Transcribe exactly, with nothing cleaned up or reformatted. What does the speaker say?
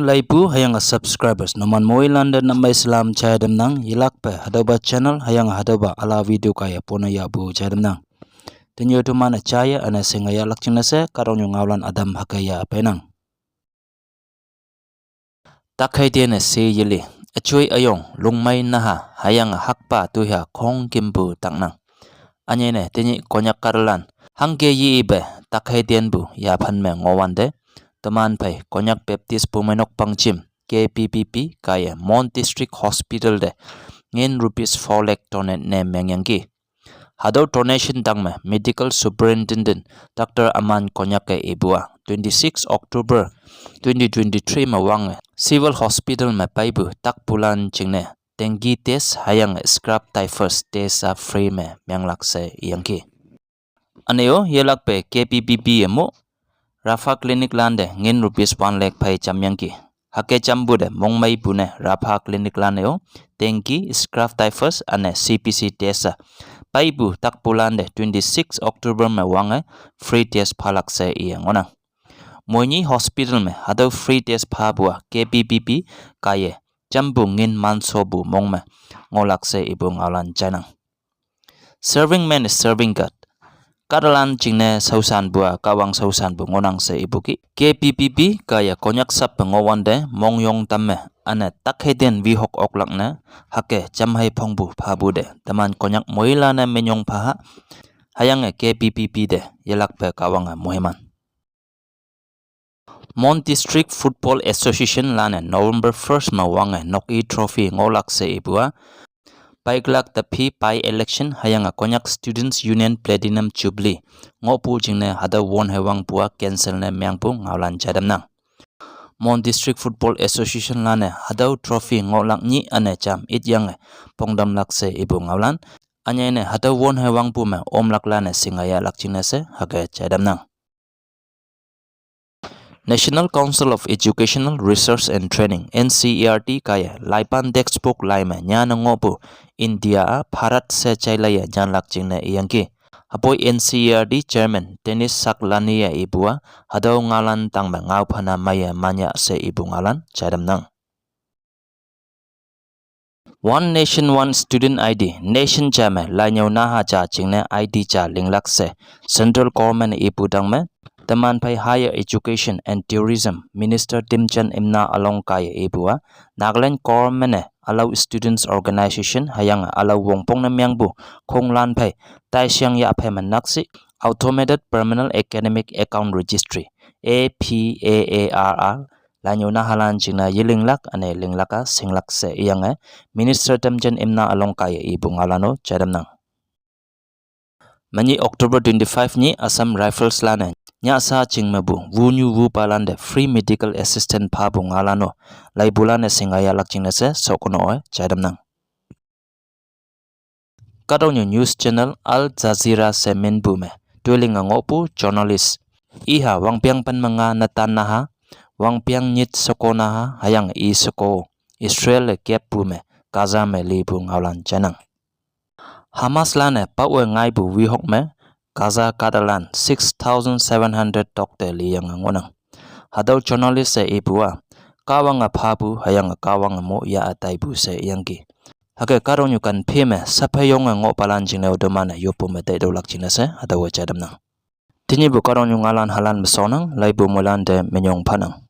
Laibu hüyange subscribers numan moilante nap mei salam jai tamnang. Yelakpe hatüopa channel hüyange hatüopa üla video kaiye pone yahpu jai tamnang. Tenyih teman-e jaiye üne shinge yahlak jingne she kahtoknyu ngaolan ütam hüke yah peinang. Takheiten-e she yeli, üjoi üyong, lungmei naha hüyange hakpa toiha khongkümpu taknang. Ünyei ne tenyih Konyak kahtalan hangke ye ipe takheitenpu yaphan me ngohwante, teman phei Konyak Baptist Bumeinok Pangjim, K B B B kaiye Mon District Hospital te ngin rupees four lakh donate ne mengyangki. Hatüo donation tangme Medical Superintendent Doctor Aman Konyak-e ipu-a, twenty-six October twenty twenty-three me wange Civil Hospital me peipu takpulan jingne dengue test hüyange scrub typhus test-a free me menglak she iyangki. Üne-o yelakpe K B B B-e mo Rapha Clinic lante ngin rupees one lakh phei jamyangki. Hüke jampu te mongmeipu ne Rapha Clinic lan-e-o dengue, scrub typhus üne C B C test-a peipu takpulante twenty-six October me wange free test phalak she iye ngohnang. Moinyi hospital me hatüo free test phapu-a K B B B kaiye jampu ngin manshopu mong me ngohlak she ipu ngaolan jainang. Serving man is serving God. Kahtalan jingne shaoshanpu-a Kahwang shaoshanpu ngohnang she ipu ki. K B B B kaiye Konyak sappe ngohwante mongyong tamme üne takheiten wehok oklak ne hüke jamhei phongpu phapu te teman Konyak moilan-e minyong phaha, hüyange K B B B te yelakpe Kahwange moiman. Mon District Football Association lan-e November first me wange nok-i trophy ngohlak she ipu-a, peiklak te phi by-election hüyange Konyak Students Union Platinum Jubilee ngohpu jingne hatüo won hewangpu-a cancel ne mengpu ngaolan jai tamnang. Mon District Football Association lan-e hatüo trophy ngohlak nyih üne jam ityange pongtamlak she ipu ngaolan, ünyei ne hatüo won hewangpu me omlaklan-e shinge yahlak jingne she hüke jai tamnang. National Council of Educational Research and Training, N C E R T kaiye laipan textbook lai me nyane ngohpu India-a Bharat she jailaiye nyanlak jingne iyangki. Hüpoi N C E R T Chairman Dinesh Shaklaini-e ipu-a hatüo ngaolan tangme ngaophana meiye manya she ipu ngaolan jai tamnang. One Nation One Student I D, nation ja me lainyüo naha ja jingne I D ja linglak she Central Government ipu tangme, teman phei Higher Education and Tourism Minister Timjen Imna Along kaiye ipu-a, Nagaland Government-e ülao Students Organization hüyange ülao wongpong ne mengpu khonglan phei taishang yah phei me nakshih Automated Permanent Academic Account Registry, A P A A R R, lainyüo nahalan jingne yelinglak üne linglak-a shinglak she iyange Minister Timjen Imna Along kaiye ipu ngaolan-o jai tamnang. Menyih October twenty-five nyih Assam Rifles lan-e nyahsa ching mepu wunyu wupalante free medical assistance phapu ngaolan-o laipulan-e shinge yahlak jingne she shokono-e jai tamnang. Kahtoknyu news channel Al Jazeera she minpu me toilinge ngohpu journalist, iha wangpeng pen me nga netan naha, wangpeng nyit sheko naha hüyange i sheko Israel-e keppu me Gaza me lipu ngaolan jainang. Hamas lan-e paowe ngaipu wehok me Gaza kahtalan six thousand seven hundred tokte liyange ngohnang. Hatüo journalist-e ipu-a, Kahwange phapu hüyange Kahwange mo yah-e taipu she iyangki. Hüke kahtoknyu kan phe me sapheyonge ngohpalan jingne-o teman-e yoppu me taitüolak jingne she hatüowe jai tamnang. Tenyihpu kahtoknyu ngaolan halan me shonnang, laipu moilante minyong phanang.